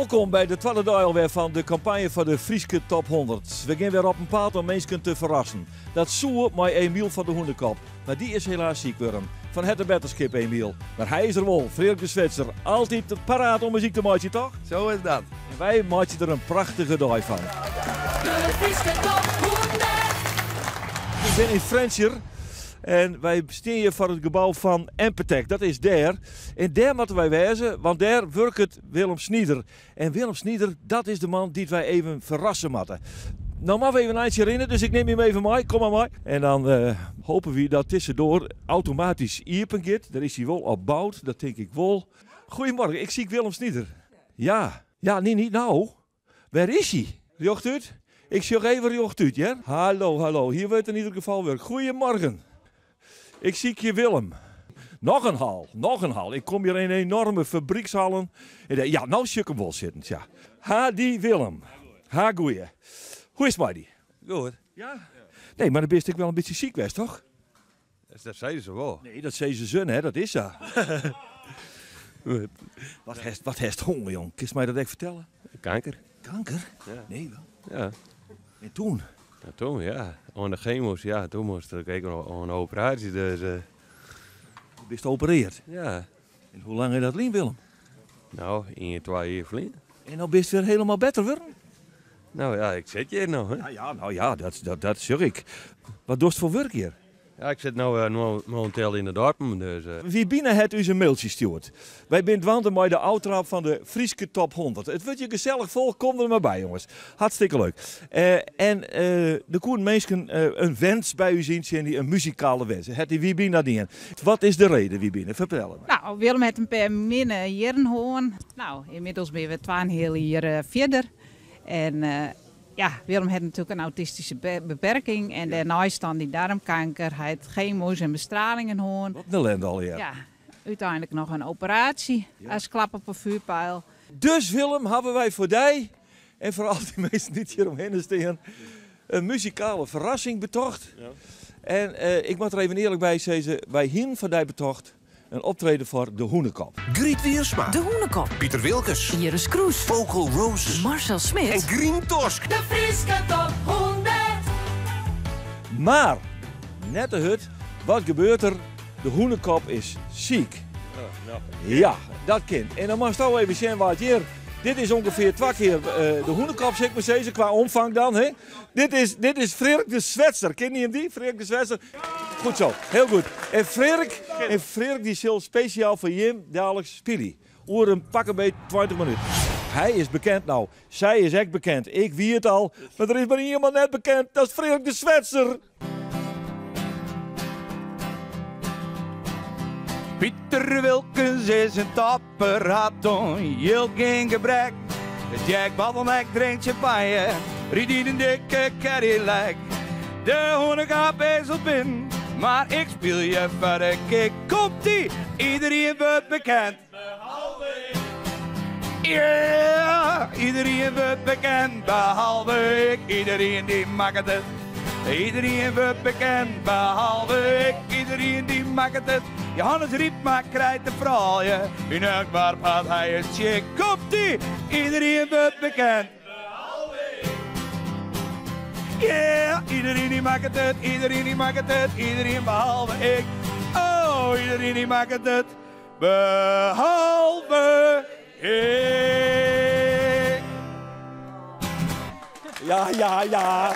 Wolkom by de twadde dei alwer fan de kampanje foar de Fryske Top 100. We gean wer op 'en paad om minsken te ferrassen. Dat soe mei Emiel fan de Hûnekop, mar dy is helaas siik wurden. Fan herte betterskip Emiel. Mar hy is der wol, Freark de Swetser. Altyd paraat om muzyk te meitsjen, toch? Zo is dat. En wy meitsje der in prachtige dei fan. De Fryske Top 100! Ik bin yn Frjentsjer en wy stean hjir foar it gebou fan Empatec. Dat is dêr. En dêr moatte wy wêze, want dêr wurket Willem Snieder. En Willem Snieder, dat is de man dy't wy even ferrasse moatte. No moatte we even in eintsje rinne, dus ik nim jim even mei. Kom mar mei. En dan hopen wy dat dizze doar automatysk iepen giet. Dêr is hy wol op boud, dat tink ik wol. Goedemorgen, ik siek Willem Snieder. Ja, ja, nee, niet nou. Wêr is hy? Rjochtút? Ik sjoch even rjochtút, hear. Hallo, hallo, hier wurdt in ieder gefal wurk. Goedemorgen. Ik sykje Willem. Noch in hal, noch in hal. Ik kom hjir yn enorme fabrykshallen. Ja, no sjoch ik him wol sitten, tja. Ha dy Willem. Ha goeie. Hoe is it mei dy? Goed. Ja? Nee, mar dan bist ek wel in bytsje siik west, toch? Dat sizze se wol. Nee, dat sizze se net, dat is sa. Wat hast, wat hast hân, jong? Kinst my dat ek fertelle? Kanker. Kanker? Ja. Nee, wel. Ja. En toen? Ja, toen, ja. Oan de chemo's, ja. Toen moast ik ek oan de operaasje, dus... Do bist opereard? Ja. En hoe lang is dat lyn, Willem? No, ien, twa jier ferlyn. En no bist wer helemaal better wurden? No ja, ik sit hjir no. Hè. Ja, ja, no ja, dat, dat, dat sjoch ik. Wat dochst foar wurk hjir? Ja, ik sit no mominteel yn de dorpen, dus. Wybine hat ús in mailtsje stjoerd. Wy binne dwaande mei de ôftraap fan de Fryske Top 100. It wurdt hjir gesellich fol, kom der mar by jonges. Hartstikke leuk. En der koenen minsken in wens by ús yntsjinje, in muzikale wens. Hat dy Wybine dien. Wat is de reden, Wybine? Fertel it my. No, Willem hat in pear minne jierren hân. No, ynmiddels binne we twaenheal jier fierder. En ja, Willem hat natuerlik in autistische beperking en dêrneist dan dy darmkanker. Hy hat chemo's en bestralingen hân. Wat in ellende allegear. Ja, úteinlik noch in operaasje as klap op 'e vuurpijl. Dus Willem, hawwe wy foar dy en foar al dy minsken dy't hjir omhinne stean in muzikale ferrassing betocht. En ik moat der even earlik by sizze, wy hienen foar dy betocht In optreden foar De Hûnekop. Griet Wiersma. De Hûnekop. Piter Wilkens. Iris Kroes. Vocal Roses. Marcel Smit. En Grien Tosk. De Fryske Top 100. Mar, net te hurd, wat gebeurt der? De Hûnekop is siik. Ja, dat kin. En dan moatsto even sjen wa't hjir. Dit is ûngefear twa kear de Hûnekop, sil ik mar sizze, kwa omfang dan. Hè? Dit is, dit is Freark de Swetser. Kin jim dy, Freark de Swetser? Goed zo, heel goed. En Freark, en Freark dy sil spesjaal foar jim daliks spylje. Oer in pak 'm beet 20 minuten. Hy is bekend no, sy is ek bekend, ik wie it al, mar der is mar ien man net bekend, dat is Freark de Swetser! Piter Wilkens is in topper, hat oan jild gjin gebrek. Jack Bottleneck drinkt sjampanje, rydt yn in dikke Cadillac. De Hûnekop is al binnen, mar ik spylje foar de kick. Komt-ie, iederien wurdt bekend. Yeah, iederien wurdt bekend, behalve ik. Iederien dy makket it. Iederien wurdt bekend, behalve ik. Iederien dy makket it. Johannes Rypma krijt de froulju. Yn elk doarp hat hy in chick. Komt-ie, iederien wurdt bekend. Yeah, iederien dy makket it, iederien dy makket it, iederien behalve ik. Oh, iederien dy makket it. Behalve ik. Ja, ja, ja.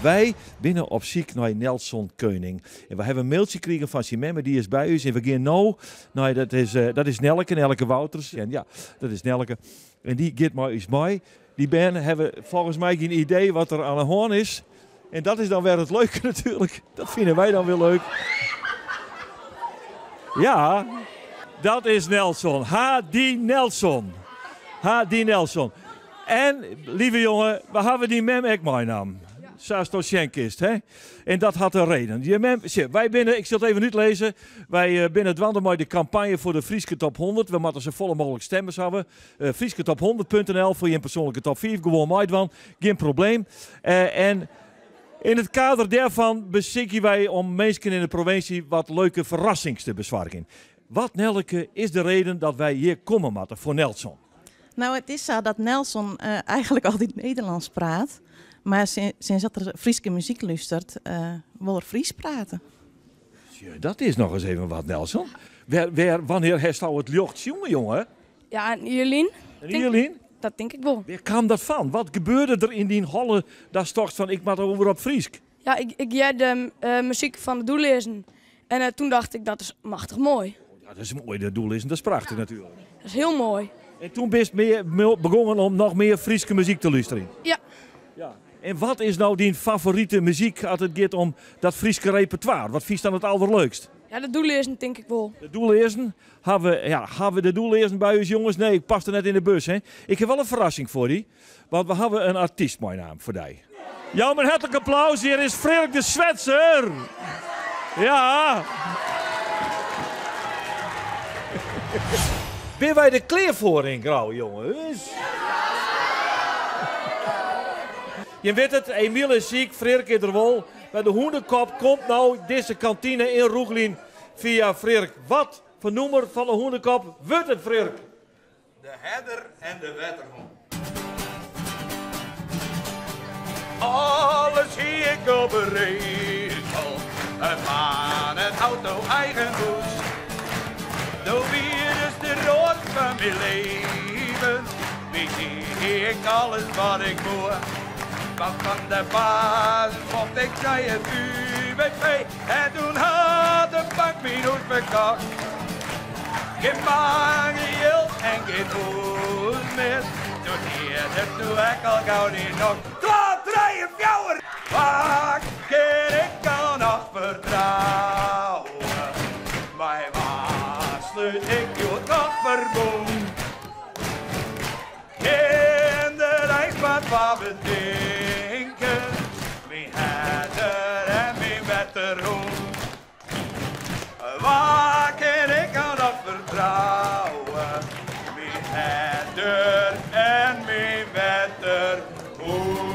Wy binne op syk nei Nelson Keuning. En we hawwe in mailtsje krigen fan syn memme, dy is by ús. En we gean no nei, dat is, dat is Nelleke, Nelleke Wouters. En ja, dat is Nelleke. En dy giet mei ús mei. Dy bern hawwe folgens my gjin idee wat der oan 'e hân is. En dat is dan wer it leuke natuerlik. Dat fine wy dan wer leuk. Ja, dat is Nelson. Ha dy Nelson. Ha dy Nelson. En, lieve jonge, we hawwe dyn mem ek meinaam. Sa asto sjen kinst, hè? En dat hat in reden. Je mem, sjoch, wy binne, ik sil it even útlizze. Wy binne dwaande mei de kampanje foar de Fryske Top 100. We moatte safolle mooglik stemmers hawwe. Frysketop100.nl foar jim persoanlike top 5 gewoan meidwaan, gjin probleem. En yn it kader dêrfan besykje wy om minsken yn de provinsje wat leuke ferrassings te besoargjen. Wat, Nelleke, is de reden dat wy hjir komme moatte foar Nelson? Nou, it is sa dat Nelson eigenlik altyd Nederlânsk praat. Mar sinds dat er Fryske muzyk lústeret, wol er Frysk prate. Tsje, dat is nochris even wat, Nelson. Wêr, wêr, wannear hasto it ljocht sjoen, jonge? Ja, in jier lyn. In jier lyn? Dat tink ik wol. Wêr kaam dat fan? Wat gebeurde der yn dyn holle datst tochtst fan ik moat oer op Frysk? Ja, ik, ik hearde muzyk fan de Doelleazen en toen dacht ik dat is machtich moai. Ja, dat is moai, de Doelleazen, dat is prachtich natuerlik. Dat is hiel moai. En toen bist mear begongen om noch mear Fryske muzyk te lústerjen? Ja. Ja. En wat is no dyn favorite muzyk as it giet om dat Fryske repertoire? Wat fynst dan it alderleukst? Ja, de Doelleazen tink ik wol. De Doelleazen? Hawwe we, ja, hawwe we de Doelleazen by ús jonges? Nee, ik paste net yn de bus, hè. Ik ha wol in ferrassing foar dy, want we hawwe in artyst meinaam foar dy. Jou him in hertlik applaus, hjir is Freark de Swetser! Ja! Binne wy der klear foar yn Grou, jonges? Jim witte it, Emiel is siik, Freark is der wol. Mar de Hûnekop komt no dizze kantine yn rûgeljen fia Freark. Wat foar nûmer fan de Hûnekop wurdt it, Freark? De herder en de wetterhûn. Alles hie ik al beregeld, in baan, in auto, eigen hûs. Do wiest de roas fan myn leven, by dy hie ik alles wat ik woe. Want fan de baas mocht ik nei it UWV en toen hat de bank myn hûs ferkocht. Gjin bankjild en gjin hûs mear, doe hie er doe ek al gau dy nocht. Twa, trije, fjouwer! Wa kin ik al noch fertrouwe? Mei wa slút ik hjoed noch ferbûn? Kin der eins mar twa betinke, myn herder en myn wetterhûn. Wa kin ik al noch fertrouwe? Myn herder en myn wetterhûn.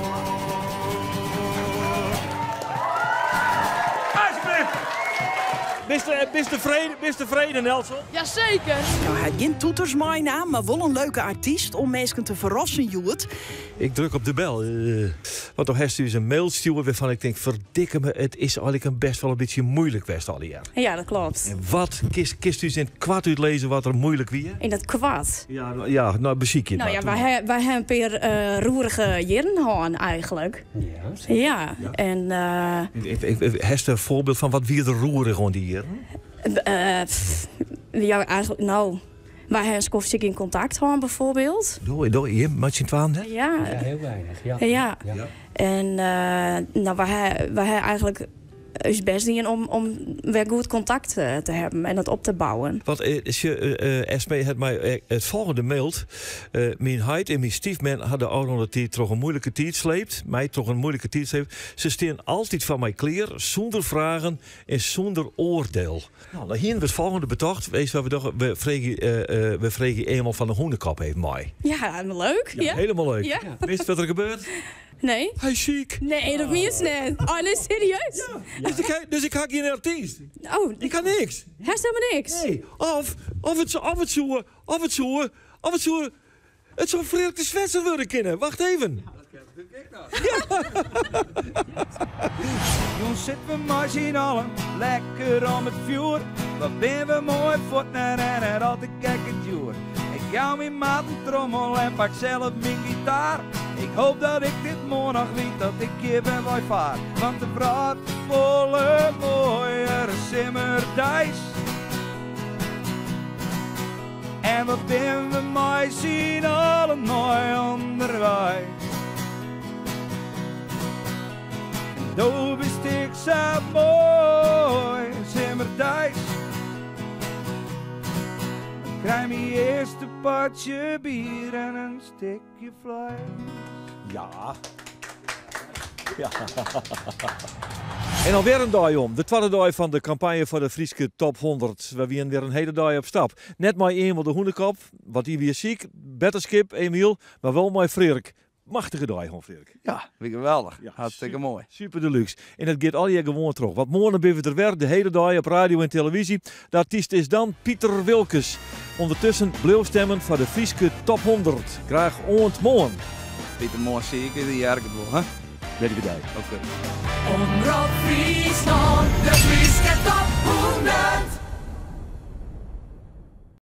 Alsjeblieft! Bist tefreden, bist tefreden, Nelson? Jaseker! No, hy hat gjin toeters meinaam, mar wol in leuke artyst om minsken te ferrassen hjoed. Ik druk op de bel. Want do hast ús in mail stjoerd wêrfan ik tink, ferdikke me, it is eigenlik in best wol in bytsje muoilik west allegear. Ja, dat klopt. En wat, kinst, kinst ús yn it koart útlizze wat der muoilik wie? Yn it koart? Ja, no, ja, no besykje it Nou mar. ja, wy ha, wy ha in pear eh, roerige jierren hân eigenlik. Ja, zeker. Ja, en eh, Hast in foarbyld fan wat wie der roerich oan dy jierren? eh, pff, ja, eigenlik, no, Wy ha in skoftsje gjin kontakt hân bijvoorbeeld. Do, do, jim mei syn twaen net? Ja. Ja, hiel weinich. Ja. Ja. Ja. En eh, no, wy ha, wy ha eigenlik ús bêst dien om, om wer goed kontakt te hawwen en dat op te bouwen. Want eh, Esmee hat my it folgjende maild. Myn heit en myn styfmem ha de ôfrûne tiid troch in moeilike tiid sleept. My troch in moeilike tiid sleept. Se stean altyd foar my klear, sûnder fragen en sûnder oardiel. No, dan hiene we it folgjende betocht. Wees wat we dogge, we freegje, we freegje Emiel fan de Hûnekop even mei. Ja, leuk. Ja, helemaal leuk. Ja. Witst wat der gebeurt? Nee. Hy is siik. Nee, dat mienst net. Oh, nee, serieus? Ja. Dus ik, dus ik ha gjin artyst. Oh. Ik ha niks. Hast helemaal niks? Nee. Of, of it, of it soe, of it soe, of it soe, it soe Freark de Swetser wurde kinne. Wacht even. Jûn sitte we mei syn allen lekker om it fjoer. Wat binne we moai fuort net en net al te gekke djoer. Ik jou myn maat in trommel en pak sels myn gitaar. Ik hoop dat ik dit moarn noch wit dat ik hjir wer wei faar. Want de wrâld is folle moaier simmerdeis. En wat binne we mei syn allen moai ûnderweis. En do bist ek sa moai simmerdeis. Dan krij myn earste potsje bier en in stikje fleis. Ja. Ja. En alwer in dei om. De twadde dei fan de kampanje foar de Fryske Top 100. Wy wiene wer in hiele dei op stap. Net mei Emiel de Hûnekop, want dy wie siik. Betterskip, Emiel, mar wol mei Freark. machtige dei, hân, Freark. Ja, wie geweldich. Hartstikke moai. Super deluxe. En dat giet allegear gewoan troch. Want moarn binne we der wer, de hiele dei op radio en televyzje. De artyst is dan Piter Wilkens. Undertusken bliuw stimmen foar de Fryske Top 100. Graach oant moarn. Piter, moarn zie ik je, hear ik it wol, hè? Wer by dij. Oké. Omrop Fryslân.